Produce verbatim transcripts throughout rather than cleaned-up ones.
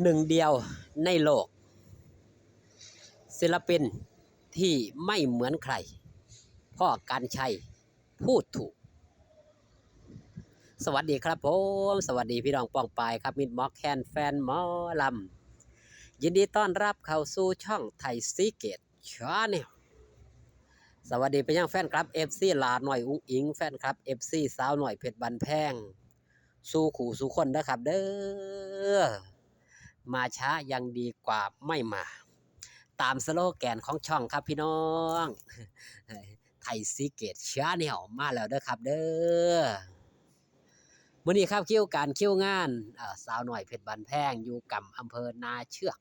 หนึ่งเดียวในโลก ศิลปินที่ไม่เหมือนใคร พ่อกรรชัย พูดถูก สวัสดีครับผม สวัสดีพี่น้องป้องปายครับ มิตรหมอแคน แฟนหมอลำ ยินดีต้อนรับเข้าสู่ช่องไทยซีเกตชาแนล สวัสดีไปยังแฟนคลับ เอฟซี หลาน้อยอุ๋งอิ๋ง แฟนคลับ เอฟซี สาวน้อยเพชรบ้านแพง สู่คู่สู่คนเด้อครับเด้อ มาช้ายังดีกว่าไม่มา ตามสโลแกนของช่องครับพี่น้อง ไทยซีเกตชาแนลมาแล้วเด้อครับเด้อ มื้อนี้ครับคิวการคิวงาน เอ่อ สาวน้อยเพชรบ้านแพง อยู่กำ อำเภอนาเชือก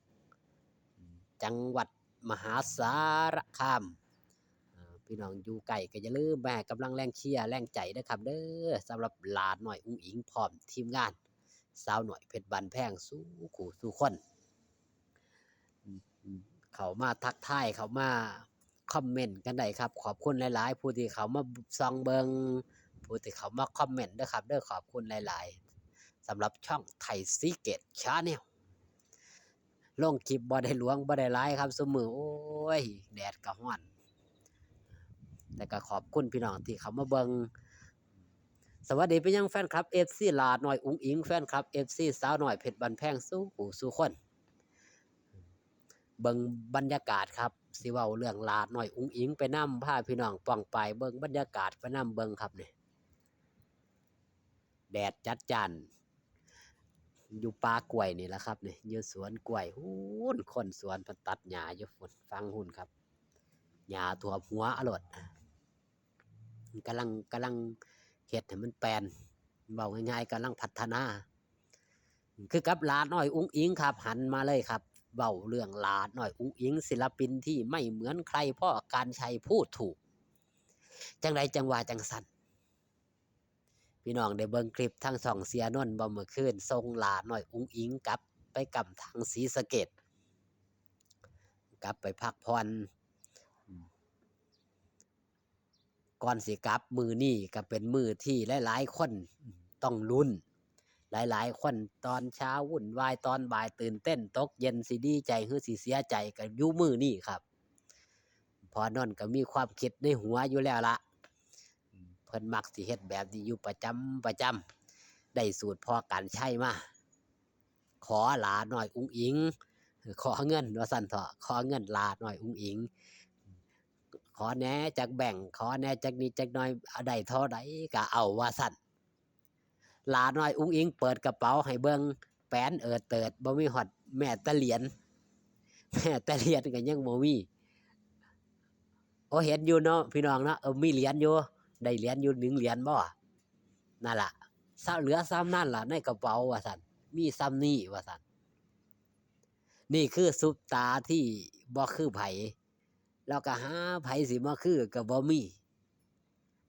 จังหวัดมหาสารคาม เอ่อ พี่น้องอยู่ไกลก็อย่าลืมมาให้กำลังแรงเชียร์แรงใจเด้อครับเด้อ สำหรับหลาน้อยอุ๋งอิ๋งพร้อมทีมงาน สาวน้อยเพชรบ้านแพง สู่คู่สู่คน เข้ามาทักทาย เข้ามาคอมเมนต์กันได้ครับ ขอบคุณหลายๆ ผู้ที่เข้ามาส่องเบิ่ง ผู้ที่เข้ามาคอมเมนต์เด้อครับเด้อ ขอบคุณหลายๆ สำหรับช่องไทยซีเกตชาแนล ลงคลิปบ่ได้หลวงบ่ได้หลายครับซุมื้อ โอ้ย แดดก็ร้อน แต่ก็ขอบคุณพี่น้องที่เข้ามาเบิ่ง สวัสดีไปยังแฟนคลับ เอฟซี หลาน้อยอุ๋งอิ๋ง แฟนคลับ เอฟซี สาวน้อยเพชรบ้านแพง สู่คู่สู่คน เบิ่งบรรยากาศครับ สิเว้าเรื่องหลาน้อยอุ๋งอิ๋งไปนำ พาพี่น้องป้องปายเบิ่งบรรยากาศไปนำเบิ่งครับนี่ แดดจัดจ้าน อยู่ป่ากล้วยนี่แหละครับนี่ อยู่สวนกล้วย ฮู้น คนสวนเพิ่นตัดหญ้าอยู่พุ้น ฟังพุ้นครับ หญ้าท่วมหัวเอาโลด กำลัง กำลังเฮ็ดให้มันแปลน เว้าง่ายๆ กำลังพัฒนา คือกับหลาน้อยอุ๋งอิ๋งครับ หันมาเลยครับ เว้าเรื่องหลาน้อยอุ๋งอิ๋ง ศิลปินที่ไม่เหมือนใคร พ่อกรรชัย พูดถูก จั่งใดจั่งว่าจั่งซั้น พี่น้องได้เบิ่งคลิปทางช่องเสียนนท์บ่ มื้อคืนส่งหลาน้อยอุ๋งอิ๋งกลับไปกำทางศรีสะเกษ กลับไปพักผ่อน ก่อนสิกลับมื้อนี้ก็เป็นมื้อที่หลายๆ คนต้องลุ้น หลายๆ คนตอนเช้าวุ่นวาย ตอนบ่ายตื่นเต้น ตกเย็นสิดีใจหรือสิเสียใจก็อยู่มื้อนี้ครับ พ่อนนท์ก็มีความคิดในหัวอยู่แล้วละ เพิ่นมักสิเฮ็ดแบบนี้อยู่ประจำประจำ ได้สูตรพ่อกรรชัยมา ขอหลาน้อยอุ๋งอิ๋ง ขอเงินว่าซั่นเถาะ ขอเงินหลาน้อยอุ๋งอิ๋ง ขอแหน่จักแบงก์ ขอแหน่จักนิดจักหน่อย เอาได้เท่าใดก็เอาว่าซั่น หลาน้อยอุ๋งอิ๋งเปิดกระเป๋าให้เบิ่ง แป๋นเอิดเติด บ่มีฮอดแม้แต่เหรียญ แม้แต่เหรียญก็ยังบ่มี โอ้ เห็นอยู่เนาะพี่น้องเนาะ เออ มีเหรียญอยู่ ได้เหรียญอยู่หนึ่งเหรียญบ่ นั่นล่ะ ซะเหลือส่ำนั่นล่ะในกระเป๋าว่าซั่น มีส่ำนี้ว่าซั่น นี่คือซุปตาที่บ่คือไผ แล้วก็หาไผสิมาคือก็บ่มี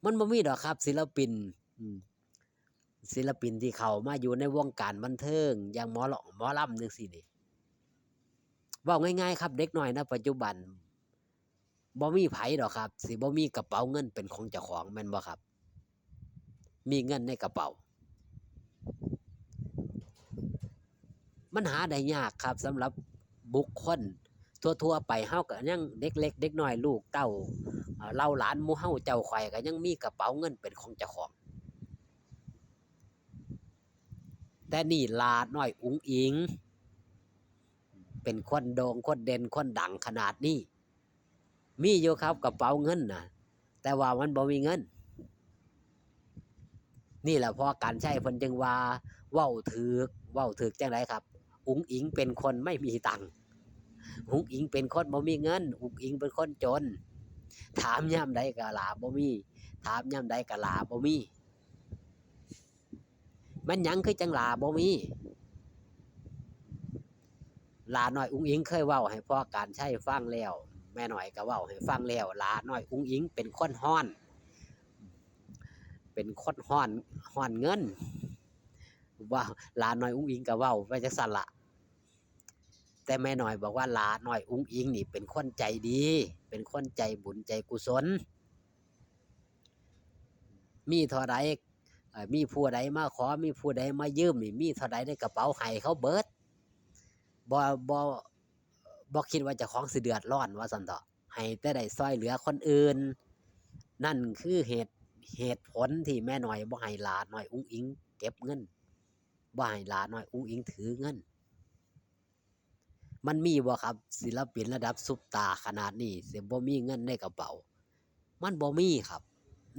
มันบ่มีดอกครับ ศิลปิน อืม ศิลปินที่เข้ามาอยู่ในวงการบันเทิง อย่างหมอร้องหมอลำจั่งซี้นี่ เว้าง่ายๆ ครับ เด็กน้อยณปัจจุบัน บ่มีไผดอกครับ สิบ่มีกระเป๋าเงินเป็นของเจ้าของ แม่นบ่ครับ มีเงินในกระเป๋า มันหาได้ยากครับ สำหรับบุคคลทั่วๆ ไป เฮาก็ยังเด็กเล็กเด็กน้อย ลูกเต้า เอ่อ เหล่าหลานหมู่เฮาเจ้าข้อยก็ยังมีกระเป๋าเงินเป็นของเจ้าของ แต่นี่หลาน้อยอุ๋งอิ๋ง เป็นคนโด่ง คนเด่น คนดังขนาดนี้ มีอยู่ครับกระเป๋าเงินน่ะ แต่ว่ามันบ่มีเงิน นี่แหละพ่อกรรชัยเพิ่นจึงว่า เว้าถูก เว้าถูกจั่งใดครับ อุ๋งอิ๋งเป็นคนไม่มีตังค์ อุ๋งอิ๋งเป็นคนบ่มีเงิน อุ๋งอิ๋งเป็นคนจน ถามยามใดก็หลาบ่มี ถามยามใดก็หลาบ่มี แม่นหยังคือจั่งหลาบ่มี หลาน้อยอุ๋งอิ๋งเคยเว้าให้พ่อกรรชัยฟังแล้ว แม่น้อยก็เว้าให้ฟังแล้ว หลาน้อยอุ๋งอิ๋งเป็นคนฮ้อน เป็นคนฮ้อน ฮ้อนเงิน ว่าหลาน้อยอุ๋งอิ๋งก็เว้าไปจั่งซั้นล่ะ แต่แม่น้อยบอกว่าหลาน้อยอุ๋งอิ๋งนี่เป็นคนใจดี เป็นคนใจบุญใจกุศล มีเท่าใด เอ่อ มีผู้ใดมาขอ มีผู้ใดมายืมนี่ มีเท่าใดในกระเป๋าให้เขาเบิด บ่บ่บ่คิดว่าเจ้าของสิเดือดร้อนว่าซั่นเถาะ ให้แต่ได้ซ่อยเหลือคนอื่น นั่นคือเหตุ เหตุผลที่แม่น้อยบ่ให้หล้าน้อยอุ๋งอิ๋งเก็บเงิน บ่ให้หล้าน้อยอุ๋งอิ๋งถือเงิน มันมีบ่ครับ ศิลปินระดับซุปตาร์ขนาดนี้ สิบ่มีเงินในกระเป๋า มันบ่มีครับ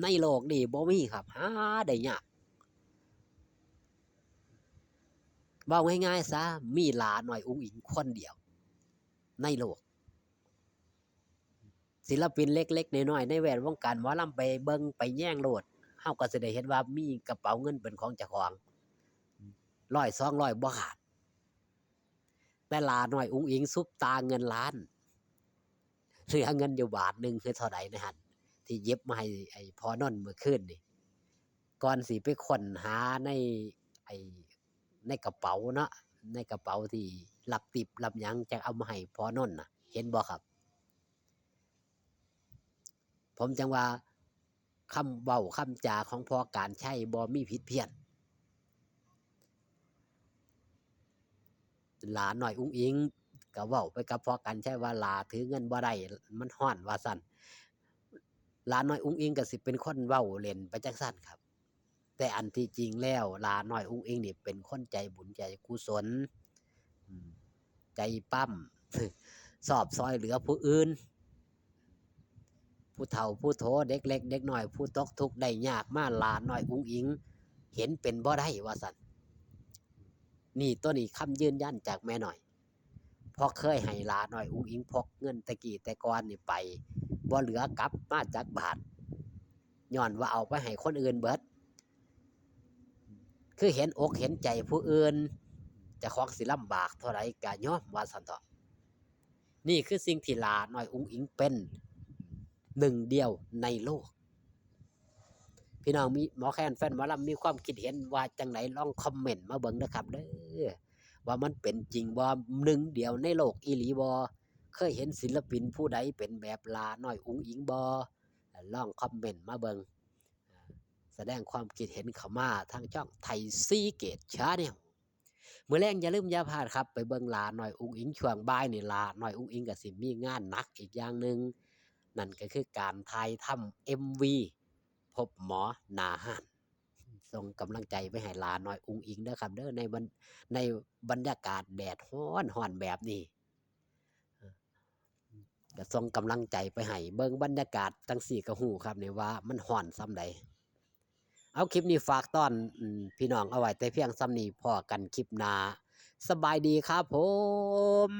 ในโลกนี้บ่มีครับ หาได้ยาก เว้าง่ายๆซะ มีหล้าน้อยอุ๋งอิ๋งคนเดียว ในโลก ศิลปินเล็กๆน้อยๆในแวดวงการหมอลำ ไปเบิ่งไปแยงโลด เฮาก็สิได้เห็นว่ามีกระเป๋าเงินเป็นของเจ้าของ ร้อยสองร้อยบ่ขาด แต่หล้าน้อยอุ๋งอิ๋งซุปตาร์เงินล้าน เหลือเงินอยู่บาทหนึ่งคือเท่าใดนะหั่น ที่หยิบมาให้ไอ้พ่อนนท์มื้อคืนนี่ ก่อนสิไปค้นหาในไอ้ ในกระเป๋าเนาะ ในกระเป๋าที่รับติปรับหยัง จั่งเอามาให้พ่อนนท์น่ะ เห็นบ่ครับ ผมจั่งว่า คำเว้าคำจาของพ่อการชัยบ่มีผิดเพี้ยน หล้าน้อยอุ๋งอิ๋งก็เว้าไปกับพ่อการชัยว่า หล้าถือเงินบ่ได้ มันร้อน ว่าซั่น หล้าน้อยอุ๋งอิ๋งก็สิเป็นคนเว้าเล่นไปจั่งซั่นครับ แต่อันที่จริงแล้วหล้าน้อยอุ๋งอิ๋งนี่เป็นคนใจบุญใจกุศล อืม ใจปั๊ม ชอบซ่อยเหลือผู้อื่น ผู้เฒ่าผู้โถ เด็กเล็กเด็กน้อย ผู้ตกทุกข์ได้ยากมา หล้าน้อยอุ๋งอิ๋งเห็นเป็นบ่ได้ว่าซั่น นี่ ตัวนี้คำยืนยันจากแม่น้อย เพราะเคยให้หล้าน้อยอุ๋งอิ๋งพกเงินแต่กี้แต่ก่อนนี่ไป บ่เหลือกลับมาจักบาท ย้อนว่าเอาไปให้คนอื่นเบิด คือเห็นอกเห็นใจผู้อื่น เจ้าของสิลำบากเท่าใดก็ยอม ว่าซั่นเถาะ นี่คือสิ่งที่หล้าน้อยอุ๋งอิ๋งเป็น หนึ่งเดียวในโลก พี่น้องมี หมอแคนแฟนหมอลำมีความคิดเห็นว่าจั่งใด ลองคอมเมนต์มาเบิ่งเด้อครับเด้อ ว่ามันเป็นจริงบ่ หนึ่งเดียวในโลกอีหลีบ่ เคยเห็นศิลปินผู้ใดเป็นแบบหล้าน้อยอุ๋งอิ๋งบ่ ลองคอมเมนต์มาเบิ่ง แสดงความคิดเห็นเข้ามาทางช่องไทยซีเกตชาแนล มื้อแลงอย่าลืมอย่าพลาดครับ ไปเบิ่งหล้าน้อยอุ๋งอิ๋งช่วงบ่ายนี่ หล้าน้อยอุ๋งอิ๋งก็สิมีงานหนักอีกอย่างหนึ่ง นั่นก็คือการถ่ายทำเอ็มวี พบหมอหน้าฮ้าน ส่งกำลังใจไปให้หล้าน้อยอุ๋งอิ๋งเด้อครับเด้อ ในบรร- ในบรรยากาศแดดฮ้อนๆแบบนี้ ก็ส่งกำลังใจไปให้ เบิ่งบรรยากาศจั่งซี้ก็ฮู้ครับนี่ว่ามันฮ้อนส่ำใด เอา คลิปนี้ฝากต้อน อืม พี่น้องเอาไว้แต่เพียงส่ำนี้ พ้อกันคลิปหน้า สบายดีครับผม